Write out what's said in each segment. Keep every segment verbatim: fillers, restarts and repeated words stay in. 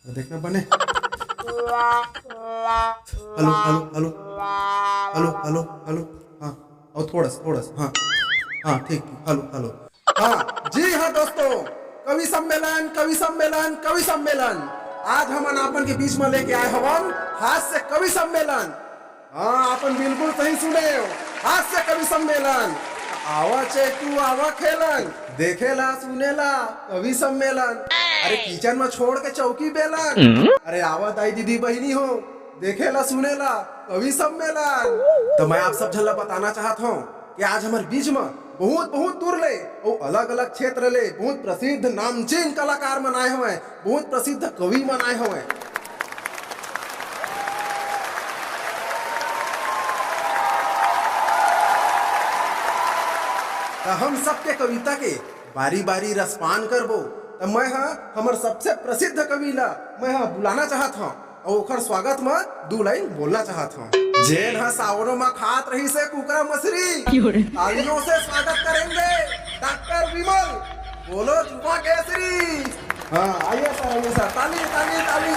देखना बने। Hello, hello, hello. Hello, hello, hello. हाँ, और थोड़ा सा, थोड़ा सा। हाँ, हाँ, ठीक, ठीक। Hello, hello. हाँ, जी हाँ दोस्तों, कवि सम्मेलन, कवि सम्मेलन, कवि सम्मेलन। आज हमन आपन के बीच में लेके आए हवन हास्य कवि सम्मेलन। हाँ, आपन बिल्कुल सही सुने हो, हास्य कवि सम्मेलन। आवा चेकू, आवा खेलन, देखेला, सुनेला, कवि सम्मेलन। अरे किचन में छोड़ के चौकी बेलन। अरे आवा दाई दीदी बहिनी हो, देखेला, सुनेला, कवि सम्मेलन। तो मैं आप सब झन ला बताना चाहत हूँ कि आज हमर बीच में बहुत, बहुत दूर ले अउ अलग-अलग क्षेत्र ले बहुत प्रसिद्ध नामचीन कलाकार मन आए हवंय, बहुत प्रसिद्ध कवि मन आए हवंय। त हम सबके कविता के बारी-बारी रसपान करबो। त मैं ह हमर सबसे प्रसिद्ध कवि ला मैं ह बुलाना चाहत हंव। अउ ओखर स्वागत म दू लाइन बोलना चाहत हंव। जेन ह सावनो म खात रहिस हे कुकरा मछरी, क्यों रे? तालियों से स्वागत करेंगे डॉक्टर विमल, बोलो जुबा केसरी। हाँ, आइए सर, आइए सर, ताली, ताली, ताली।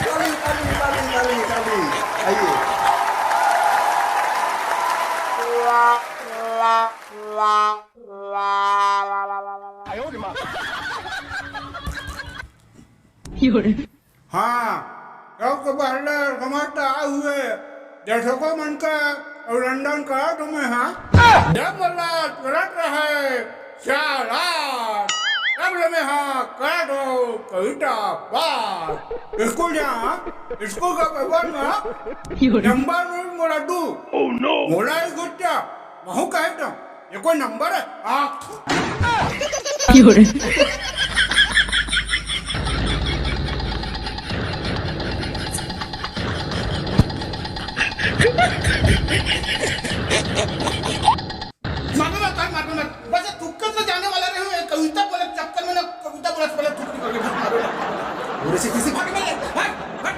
आइए। हाँ, सबके पहले समझता हुए दर्शकों मन का अभिनंदन करत हूँ मैं, हाँ। जब मल्ला चलत रहे चालान, तब ले मैं हाँ करत हूँ कविता पाठ। स्कूल जा, स्कूल का पेपर में नंबर मिल मोला दू। मोला ही गुस्सा, महू कहे तो ये कोई नंबर है? हाँ। मारना मत, भाई, मारना मत। बस ये तुक्के से जाने वाला नहीं हूँ, ये कविता बोले चक्कर में ना, कविता बोले से पहले थूक निकल गई, बस मारो ना। पूरे से किसी भाग में ले, भाग, भाग।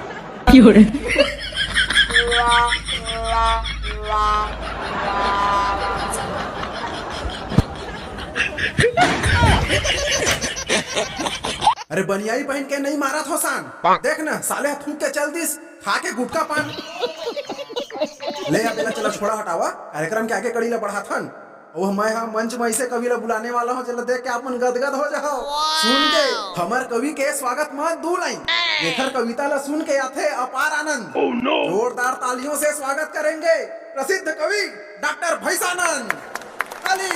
अरे बनियाई पहन के नहीं मारत हो सान। देख ना, साले ह थूक के चल दिस, खा के गुटखा पान। ले अब एला चला छोड़ा हटावा, कार्यक्रम के आगे कड़ी ला बढ़ाथन। अउ मैं ह मंच म अइसे कवि ला बुलाने वाला हूँ, जेला देख के आप मन गदगद हो जाओ। सुन के हमर कवि के स्वागत म दू लाइन, जेखर कविता ला सुन के आथे अपार आनंद। जोरदार तालियों से स्वागत करेंगे प्रसिद्ध कवि डॉक्टर भैसानंद। ताली।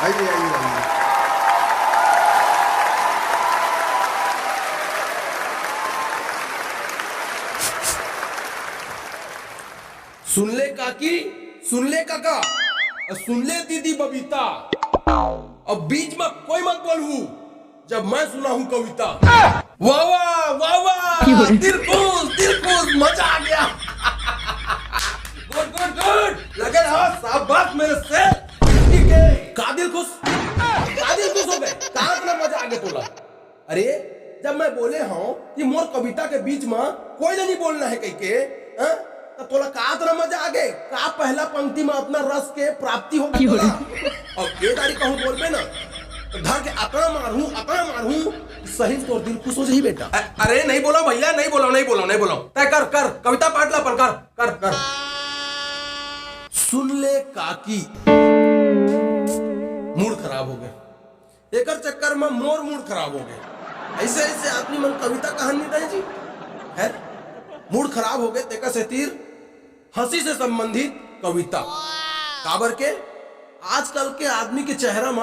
आइए, आइए, आइए। सुन ले काकी, सुन ले काका, अउ सुन ले दीदी बबीता। अब बीच में कोई मत बोलहू, जब मैं सुनाहूँ कविता। वाह, वाह, वाह, वाह। दिल खुश, दिल खुश, मजा आ गया। गुड, गुड, गुड। लगे रहो, शाबाश मेरे शेर। ठीक है। का दिल खुश? का दिल खुश हो गए? कहाँ इतना मजा आ गया तोला? अरे, जब मैं बोले हूँ कि मोर कविता के बीच में कोई नहीं बोलना है कह के, हाँ? तो तोला का इतना मजा आ गए? का पहला पंक्ति में अपना रस के प्राप्ति हो गई तोला? अब ये दारी कहूँ बोलबे ना, तो धर के अतना मारहूँ, अतना मारहूँ, सही तोर दिल खुश हो जाही बेटा। अ-, अरे नहीं बोला भैया, नहीं बोला, नहीं बोला, नहीं बोला। तय कर, कर, कविता पाठ ला अपन कर, कर, कर। सुन ले काकी, मूड खराब हो गए। एकर चक्कर में मोर मूड खराब हो गए। ऐसे, ऐसे आदमी मन कविता कहानी नहीं जी। खैर, मूड खराब हो गए, तेकर सेतिर हंसी से संबंधित कविता। काबर के आजकल के आदमी के चेहरा म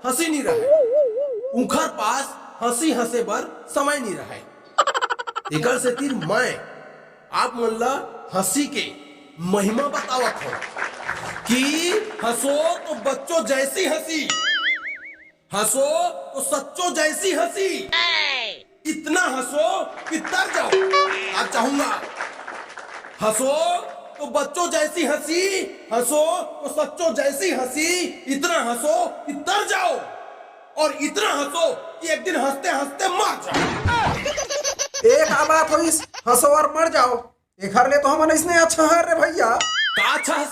हंसी नहीं रहे, उखर पास हंसी हंसे बर समय नहीं रहे। एकर सेतिर मैं आप मन ला हंसी के महिमा बतावत हूँ कि हंसो तो बच्चों जैसी हंसी, हंसो तो सच्चो जैसी हंसी, इतना हंसो कि तर जाओ। आप चाहूंगा, हंसो तो बच्चों जैसी हंसी, हंसो तो सच्चो जैसी हंसी, इतना हंसो कि तर जाओ, और इतना हंसो कि एक दिन हंसते हंसते मर जाओ। एक आ बात होइस, हंसो और मर जाओ। एखर ले तो हमन अइसने अच्छा हर रे भैया। का अच्छा हस?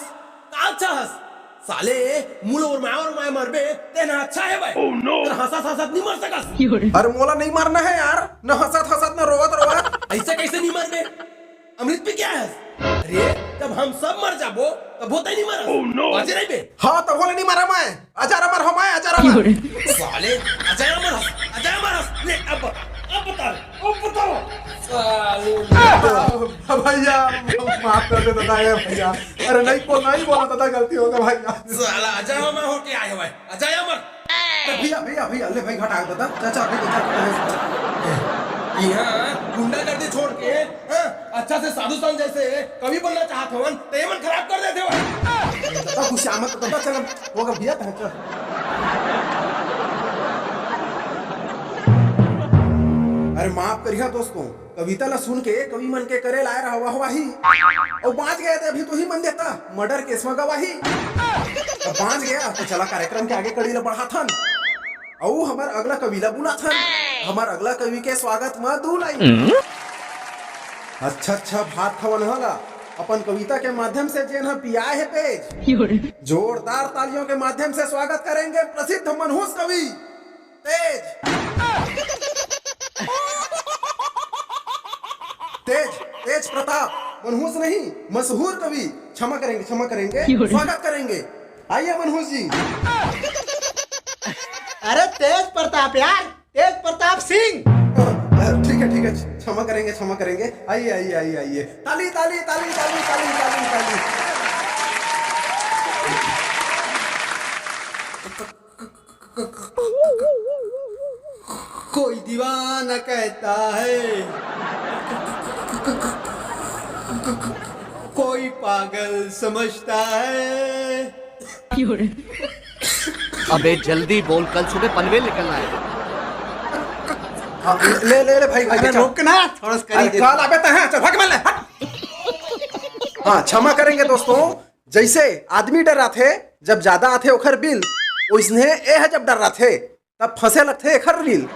का अच्छा हस? साले, मुँह ल ओरमाय ओरमाय मरबे, तेन अच्छा हे भाई। Oh no! हंसत हंसत नहीं मर सकस। अरे मोला नहीं मरना है यार, न हंसत हंसत न रोवत रोवत। ऐसे कैसे नहीं मरबे? अमृत पी के आय हस? अरे, जब हम सब मर जाबो, तभो तैं नहीं मरस। Oh no! बाजे रहिबे। हाँ, तभो ले नहीं मरा मैं। अजर अमर हो मैं, अजर अमर। साले, अजय अमर हस, अजय अमर हस। ले, अब, अब बता, अब बताओ। साले। भैया, माफ कर दे दादा, ए भैया। अरे नहीं, को नहीं बोला दादा, गलती हो गया भैया। साला, अजय अमर होके आय हवय। अजय अमर। अरे भैया, भैया, भैया, ले भाई, घटा दादा, चाचा, भाई, चाचा, भाई। इहाँ गुंडागर्दी छोड़ के, हाँ, अच्छा से साधु संत जैसे कवि बनना चाहत हवन, त एमन खराब कर देथे भाई। दादा, गुस्सा मत, दादा, चल, होगा भैया, तहन चल। अरे माफ करिहा दोस्तों, कविता ला सुन के कवि मन के करे लाय रहा वाहवाही। अउ बाँच गए ते अभी तुही मन देता murder case में गवाही। अब बाँच गया तो चला कार्यक्रम के आगे कड़ी ला बढ़ाथन। अउ हमर अगला कवि ला बुलाथन। हमर अगला कवि के स्वागत में दू लाइन। अच्छा अच्छा, भात खवन हला अपन कविता के माध्यम से जेन ह पियाए हे पेज। जोरदार तालियों के माध्यम से स्वागत करेंगे प्रसिद्ध मनहूस कवि तेज। तेज, तेज प्रताप, मनहूस नहीं, मशहूर कवि। क्षमा करेंगे, क्षमा करेंगे, स्वागत करेंगे। आइए मनहूस जी। अरे तेज प्रताप यार, तेज प्रताप सिंह। अ, अ, ठीक है, ठीक है, क्षमा करेंगे, क्षमा करेंगे। आइए, आइए, आइए, आइए। ताली, ताली, ताली। कोई दीवाना कहता है, कोई पागल समझता है। अबे जल्दी बोल, कल सुबह पनवेल निकलना है। हाँ, ले, ले, ले भाई, भाई, अरे बचा। रुक ना, थोड़ा सा अरे करीब दे। काल अबे तय है, चल भाग, मैं ले, हट। हाँ, क्षमा करेंगे दोस्तों, जैसे आदमी डर्राथे जब ज्यादा आथे ओखर बिल, ओइसने ए ह जब डर्राथे तब फंसे लगथे एखर रील।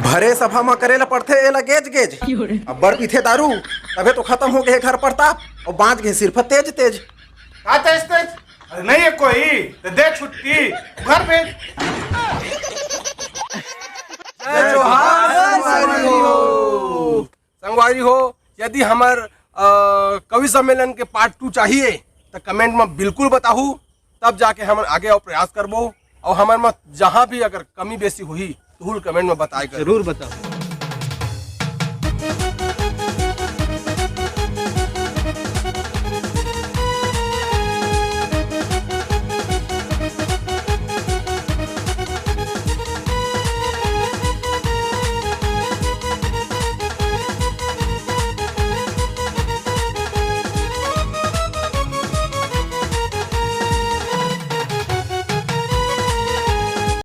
भरे सभा म करे ल पड़थे एला गेज गेज। अब्बड़ पीथे दारू, तभे तो खतम हो गे घर प्रताप, अउ बाँच गे सिर्फ तेज तेज। का तेज तेज? अरे नहीं है कोई, तो दे छुट्टी, घर भेज। जय जोहार, संगवारी हो। संगवारी हो, यदि हमर, अ, कवि सम्मेलन के part two चाहिए, त comment म बिल्कुल बताहू, तब जाके हमन आगे अउ प्रयास करबो। अउ हमर म जहाँ भी अगर कमी बेसी होही, तो हुल comment म बताए कर। जरूर बताओ।